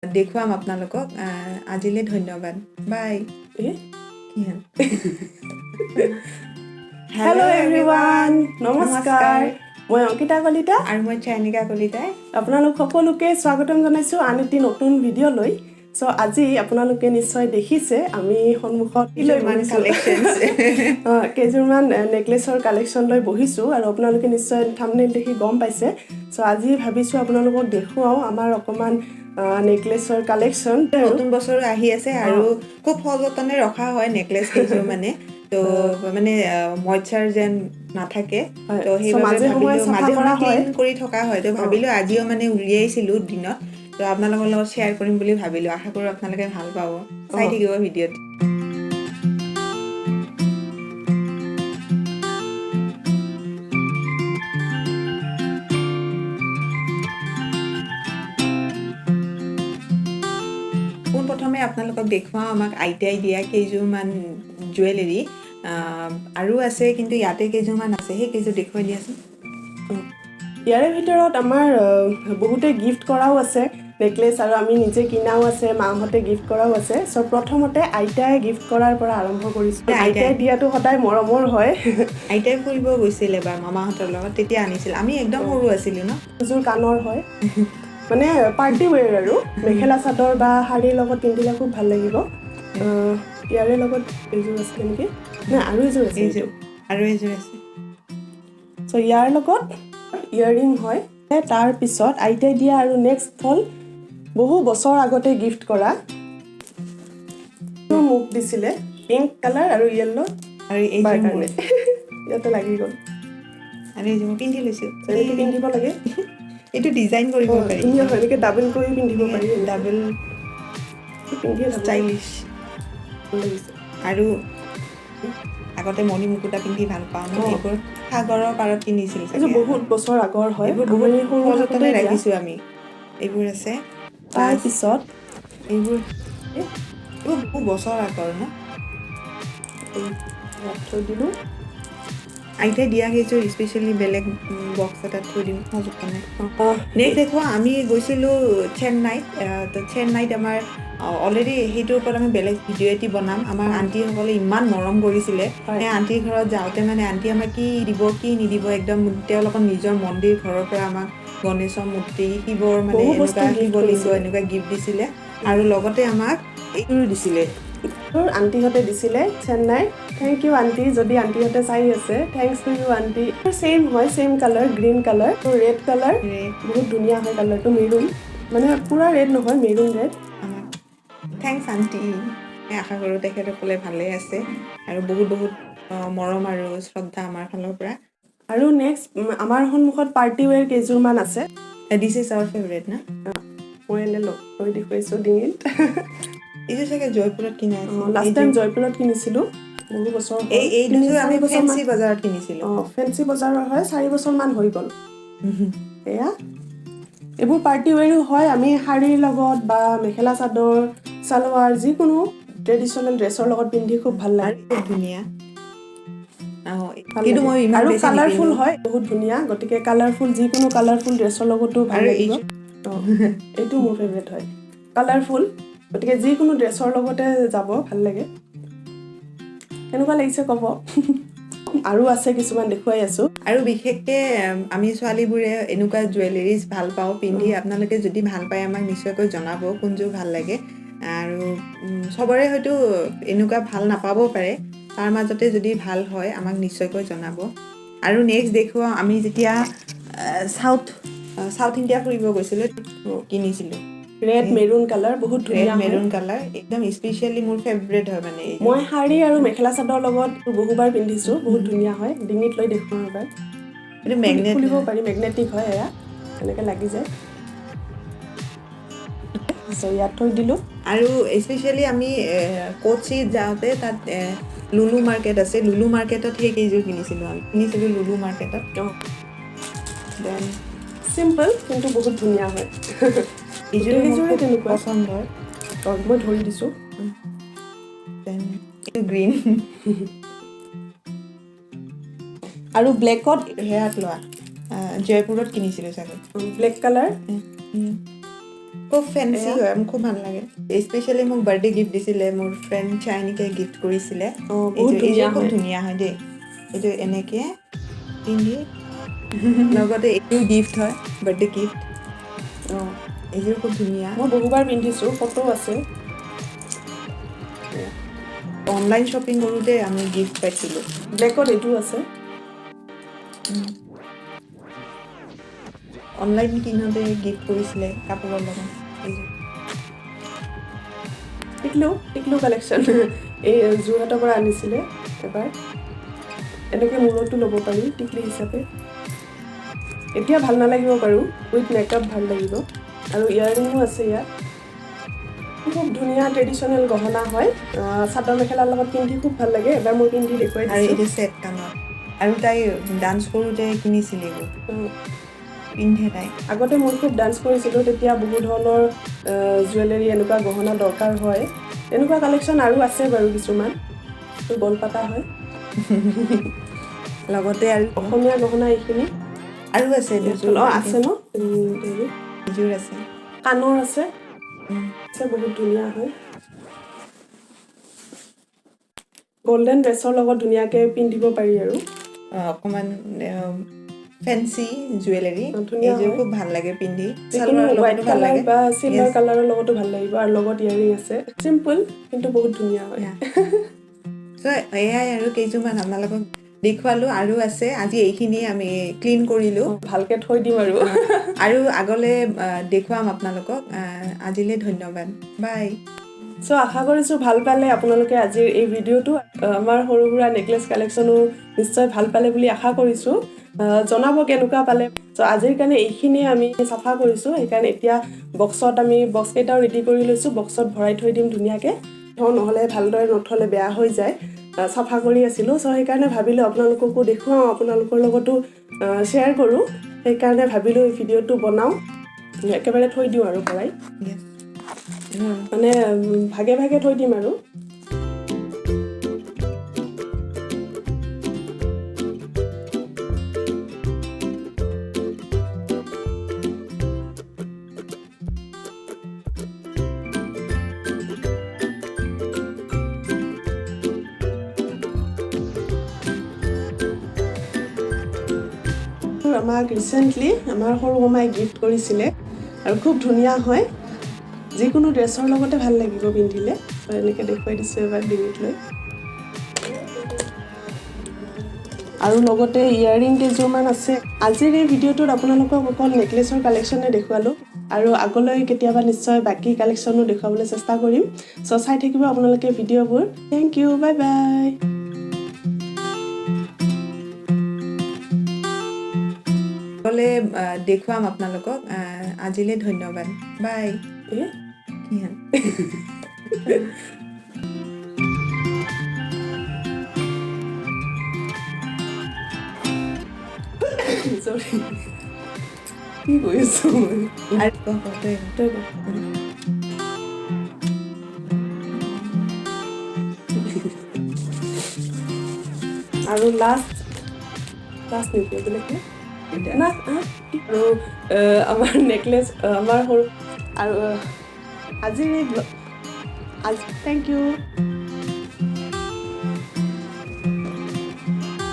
দেখুৱাম আপোনালোকক। আজিলৈ ধন্যবাদ, বাই। কি হ'ল? হেল্ল' এভৰিৱান, নমস্কাৰ। মই অংকিতা কলিতা। আৰু মই চয়নিকা কলিতাই আপোনালোক সকলোকে স্বাগতম জনাইছোঁ আন এটি নতুন ভিডিঅ' লৈ। চ' আজি আপোনালোকে নিশ্চয় দেখিছে, আমি সন্মুখত কি লৈ কেইযোৰমান বহিছোঁ? Collections। কেইযোৰমান নেকলেছৰ কালেকশ্যন লৈ বহিছোঁ আৰু আপোনালোকে নিশ্চয় থামনেইল দেখি গম পাইছে। চ' আজি ভাবিছোঁ আপোনালোকক দেখুৱাওঁ আমাৰ অকণমান নেকলেছৰ কালেকশ্যন। নতুন বছৰো আহি আছে আৰু খুব সযতনে ৰখা হয় নেকলেছ কেইযোৰ, মানে তো মানে মইচাৰ যেন নাথাকে। তো সেইবাবে মাজে সময়ে ভাবিলো চাফা মাজে কৰা সময়ে হয়। ক্লিন কৰি থকা হয়। তো ভাবিলো আজিও মানে উলিয়াইছিলো দিনত, তো আপোনালোকৰ লগত শ্বেয়াৰ কৰিম বুলি ভাবিলো। আশা কৰোঁ আপোনালোকে ভাল পাব, চাই থাকিব ভিডিঅ'ত। পোনপ্ৰথমে আপোনালোকক দেখুৱাওঁ আমাক আইতাই দিয়া কেইযোৰমান জুৱেলাৰী। আৰু আছে, কিন্তু ইয়াতে কেইযোৰমান আছে, সেই কেইযোৰ দেখুৱাই দিয়াচোন। ইয়াৰে ভিতৰত আমাৰ বহুতে গিফ্ট কৰাও আছে নেকলেছ আৰু আমি নিজে কিনাও আছে, মাহঁতে গিফ্ট কৰাও আছে। চ' প্ৰথমতে আইতাই গিফ্ট কৰাৰ পৰা আৰম্ভ কৰিছোঁ। আইতাই দিয়াটো সদায় মৰমৰ হয়। আইতাই ফুৰিব গৈছিল এবাৰ মামাহঁতৰ লগত, তেতিয়া আনিছিল। আমি একদম সৰু আছিলোঁ ন। এযোৰ কাণৰ হয়, মানে পাৰ্টি ৱেৰ আৰু মেখেলা চাদৰ বা শাৰীৰ লগত পিন্ধিলে খুব ভাল লাগিব। ইয়াৰে লগত এইযোৰ আছিলে নেকি? নাই, আৰু এযোৰ আছে। এইযোৰ আৰু এযোৰ আছে। চ' ইয়াৰ লগত ইয়েৰিং হয়। তাৰপিছত আইতাই দিয়া আৰু নেক্সট হ'ল বহু বছৰ আগতে গিফ্ট কৰা, মোক দিছিলে পিংক কালাৰ আৰু য়েল্ল' আৰু বাৰ এইযোৰ কাৰণে ইয়াতে লাগি গ'ল। আৰু এইযোৰ মই পিন্ধি লৈছোঁ। এনেকৈ পিন্ধিব লাগে। এইটো ডিজাইন কৰিব পাৰি। ধুনীয়া হয়, এনেকৈ ডাবল কৰি পিন্ধিব পাৰি। ডাবল পিন্ধিয়ে থাকোঁ। ষ্টাইলিছ। ভাল লাগিছে। আৰু আগতে মণি মুকুতা পিন্ধি ভাল পাওঁ ন। এইবোৰ সাগৰৰ পাৰত কিনিছিল চাগে। এইযোৰ বহুত বছৰ আগৰ হয়। এইবোৰ বহুত আমি সৰু সযতনে থাকোঁতে দিয়া। ৰাখিছোঁ আমি। এইবোৰ আছে। তাৰপিছত এইবোৰ বহু বছৰ আগৰ ন। ইয়াত থৈ দিলোঁ। আইতাই দিয়া কেইযোৰ স্পেচিয়েলি বেলেগ বক্স এটাত থৈ দিম সযতনে। নেক্সট দেখুৱা, আমি গৈছিলোঁ চেন্নাইত। তো চেন্নাইত আমাৰ অলৰেডি সেইটোৰ ওপৰত আমি বেলেগ ভিডিঅ' এটি বনাম। আমাৰ আণ্টিসকলে ইমান মৰম কৰিছিলে। সেই আণ্টিৰ ঘৰত যাওঁতে মানে আণ্টি আমাক কি দিব কি নিদিব, একদম তেওঁলোকৰ নিজৰ মন্দিৰ ঘৰৰ পৰা আমাক গণেশৰ মূৰ্তি, শিৱৰ মানে বহু বস্তু এনেকুৱা gift শিৱলিংগ কৰিছিলে। এনেকুৱা গিফ্ট দিছিলে আৰু লগতে আমাক এইবোৰো দিছিলে। আণ্টিহঁতে দিছিলে চেন্নাই। Thank U aunty, যদি আণ্টিহঁতে চাই আছে, thanks to you aunty. Same হয়, same colour, green colour, red colour. Red. বহুত ধুনীয়া হয় কালাৰটো, মেৰুণ, মানে পূৰা ৰেড নহয়, মেৰুণ ৰেড। আমাক thanks aunty. আশা কৰোঁ তেখেতসকলে ভালে আছে আৰু বহুত বহুত মৰম আৰু শ্ৰদ্ধা আমাৰ ফালৰ পৰা। আৰু নেক্সট আমাৰ সন্মুখত পাৰ্টি ৱেৰ কেইযোৰমান আছে। This is our favourite না। মই এনে লৈ দেখুৱাইছোঁ ডিঙিত। এইযোৰ চাগে জয়পুৰত কিনা আছিল। লাষ্ট টাইম জয়পুৰত কিনিছিলোঁ, বহু বছৰ হ'ল। এই তিনি দুযোৰ আমি চাৰি বছৰমান। ফেঞ্চি বজাৰত কিনিছিলোঁ। ফেঞ্চি বজাৰৰ হয়, 4 বছৰমান হৈ গ'ল। এয়া এইবোৰ পাৰ্টি ৱেৰো হয়। আমি শাৰীৰ লগত বা মেখেলা চাদৰ, চালৱাৰ, যিকোনো ট্ৰেডিশ্যনেল ড্ৰেছৰ লগত পিন্ধি খুব ভাল লাগে। খুব ধুনীয়া। ভাল কিন্তু লাগে। মই ইমান আৰু বেছি কালাৰফুল নিপিন্ধো। হয়, বহুত ধুনীয়া। গতিকে কালাৰফুল, যিকোনো কালাৰফুল ড্ৰেছৰ লগতো ভাল আৰু লাগিব। এইটো মোৰ ফেভৰেট হয়, কালাৰফুল, গতিকে যিকোনো ড্ৰেছৰ লগতে যাব, ভাল লাগে। কেনেকুৱা লাগিছে ক'ব। আৰু আছে কিছুমান, দেখুৱাই আছোঁ। আৰু বিশেষকে আমি ছোৱালীবোৰে এনেকুৱা জুৱেলাৰীজ ভাল পাওঁ পিন্ধি। আপোনালোকে যদি ভাল পায় আমাক নিশ্চয়কৈ জনাব কোনযোৰ ভাল লাগে। আৰু চবৰে হয়তো এনেকুৱা ভাল নাপাবও পাৰে, তাৰ মাজতে যদি ভাল হয় আমাক নিশ্চয়কৈ জনাব। আৰু নেক্সট দেখুৱাওঁ, আমি যেতিয়া চাউথ চাউথ ইণ্ডিয়া ফুৰিব গৈছিলোঁ, কিনিছিলোঁ। ৰেড মেৰুণ কালাৰ, বহুত ৰেড ধুনীয়া হয়। মেৰুণ কালাৰ একদম স্পেচিয়েলি মোৰ ফেভৰেট হয় মানে এইযোৰ। মই শাৰী আৰু মেখেলা চাদৰৰ লগত বহুবাৰ পিন্ধিছোঁ, বহুত ধুনীয়া হয়। ডিঙিত লৈ দেখুৱাওঁ এবাৰ। এইটো মেগনেট। খুলিব পাৰি, মেগনেটিক হয়। এয়া এনেকৈ লাগি যায়। চ' ইয়াত থৈ দিলোঁ। আৰু স্পেচিয়েলি আমি কোচিত যাওঁতে তাত লুলু মাৰ্কেট আছে, লুলু মাৰ্কেটত সেই কেইযোৰ কিনিছিলোঁ। আমি কিনিছিলোঁ লুলু মাৰ্কেটত। Then simple কিন্তু বহুত ধুনীয়া হয়। এইযোৰ মোৰ গোটেইকেইযোৰে খুব তেনেকুৱা। পচন্দ হয়। মই ধৰি দিছোঁ। Then এইটো গ্ৰীণ। আৰু ব্লেকত সেয়াত লোৱা, জয়পুৰত কিনিছিলোঁ চাগৈ। Black colour. খুব ফেঞ্চি হয়, মোক খুব ভাল লাগে। স্পেচিয়েলি মোক বাৰ্থডে গিফ্ট দিছিলে মোৰ ফ্ৰেণ্ড চাইনিকে গিফ্ট কৰিছিলে। খুব ধুনীয়া হয় দেই এইটো, এনেকে পিন্ধি। লগতে এইটো গিফ্ট হয়, বাৰ্থডে গিফ্ট। এইযোৰ খুব ধুনীয়া, মই বহুবাৰ পিন্ধিছোঁ, ফটো আছে। অনলাইন শ্বপিং কৰোঁতে আমি গিফ্ট পাইছিলোঁ। ব্লেকত এইটো আছে। অনলাইন কিনোতে গিফ্ট কৰিছিলে কাপোৰৰ লগত। টিকলু, টিকলু কালেকশ্যন এই যোৰহাটৰ পৰা আনিছিলে এবাৰ। এনেকৈ মূৰতো ল'ব পাৰি টিকলি হিচাপে। এতিয়া ভাল নালাগিব বাৰু, উইথ মেকআপ ভাল লাগিব। আৰু ইয়াৰৰিঙো আছে ইয়াত। খুব ধুনীয়া ট্ৰেডিশ্যনেল গহনা হয়, চাদৰ মেখেলাৰ লগত পিন্ধি খুব ভাল লাগে। এবাৰ মই পিন্ধি দেখুৱাই আৰু এইটো ছেট কাণত। আৰু তাই ডান্স কৰোঁতে কিনিছিলে এইবোৰ, পিন্ধে তাই। আগতে মই খুব ডান্স কৰিছিলোঁ, তেতিয়া বহু ধৰণৰ জুৱেলাৰী এনেকুৱা গহনা দৰকাৰ হয়। এনেকুৱা কালেকশ্যন আৰু আছে বাৰু কিছুমান। গলপাতা হয় লগতে আৰু অসমীয়া গহনা এইখিনি আৰু আছে। অঁ আছে ন, এযোৰ আছে, কাণৰ আছে, বহুত ধুনীয়া হয়। গল্ডেন ড্ৰেছৰ লগত ধুনীয়াকৈ পিন্ধিব পাৰি আৰু অকণমান ফেঞ্চি জুৱেলাৰী এইযোৰ খুব ভাল লাগে পিন্ধি। হোৱাইট কালাৰ বা চিলভাৰ কালাৰৰ লগতো ভাল লাগিব। আৰু লগত ইয়াৰিং আছে, চিম্পল কিন্তু বহুত ধুনীয়া হয়। চ' এয়াই আৰু কেইযোৰমান আপোনালোকক দেখুৱালোঁ। আৰু আছে, আজি এইখিনি আমি ক্লিন কৰিলোঁ, ভালকৈ থৈ দিম আৰু আৰু আগলৈ দেখুৱাম আপোনালোকক। আজিলৈ ধন্যবাদ, বাই। চ' আশা কৰিছোঁ ভাল পালে আপোনালোকে আজিৰ এই ভিডিঅ'টো। আমাৰ সৰু সুৰা নেকলেছ কালেকশ্যনো নিশ্চয় ভাল পালে বুলি আশা কৰিছোঁ। জনাব কেনেকুৱা পালে। চ' আজিৰ কাৰণে এইখিনিয়ে আমি চাফা কৰিছোঁ, সেইকাৰণে এতিয়া বক্সত আমি বক্সকেইটাও ৰেডি কৰি লৈছোঁ, বক্সত ভৰাই থৈ দিম ধুনীয়াকৈ। থওঁ, নহ'লে ভালদৰে নথ'লে বেয়া হৈ যায়। চাফা কৰি আছিলোঁ, চ' সেইকাৰণে ভাবিলোঁ আপোনালোককো দেখুৱাওঁ, আপোনালোকৰ লগতো শ্বেয়াৰ কৰোঁ। সেইকাৰণে ভাবিলোঁ এই ভিডিঅ'টো বনাওঁ, একেবাৰে থৈ দিওঁ আৰু ভৰাই, মানে ভাগে ভাগে থৈ দিম আৰু। আমাক ৰিচেণ্টলি আমাৰ সৰু মামাই গিফ্ট কৰিছিলে আৰু খুব ধুনীয়া হয়, যিকোনো ড্ৰেছৰ লগতে ভাল লাগিব পিন্ধিলে। এনেকৈ দেখুৱাই দিছোঁ এবাৰ ডিঙিত লৈ। আৰু লগতে ইয়াৰিং কেইযোৰমান আছে। আজিৰ এই ভিডিঅ'টোত আপোনালোকক অকল নেকলেছৰ কালেকশ্যনে দেখুৱালোঁ, আৰু আগলৈ কেতিয়াবা নিশ্চয় বাকী কালেকশ্যনো দেখুৱাবলৈ চেষ্টা কৰিম। চ' চাই থাকিব আপোনালোকে ভিডিঅ'বোৰ। Thank you, bye bye. দেখুৱাম আপোনালোকক। আজিলৈ ধন্যবাদ, বাই। কি কৈ আছো আৰু লাষ্ট লাষ্ট নেকি বেলেগ না। আৰু আমাৰ নেকলেছ আমাৰ সৰু আৰু আজিৰ এই আজি thank U.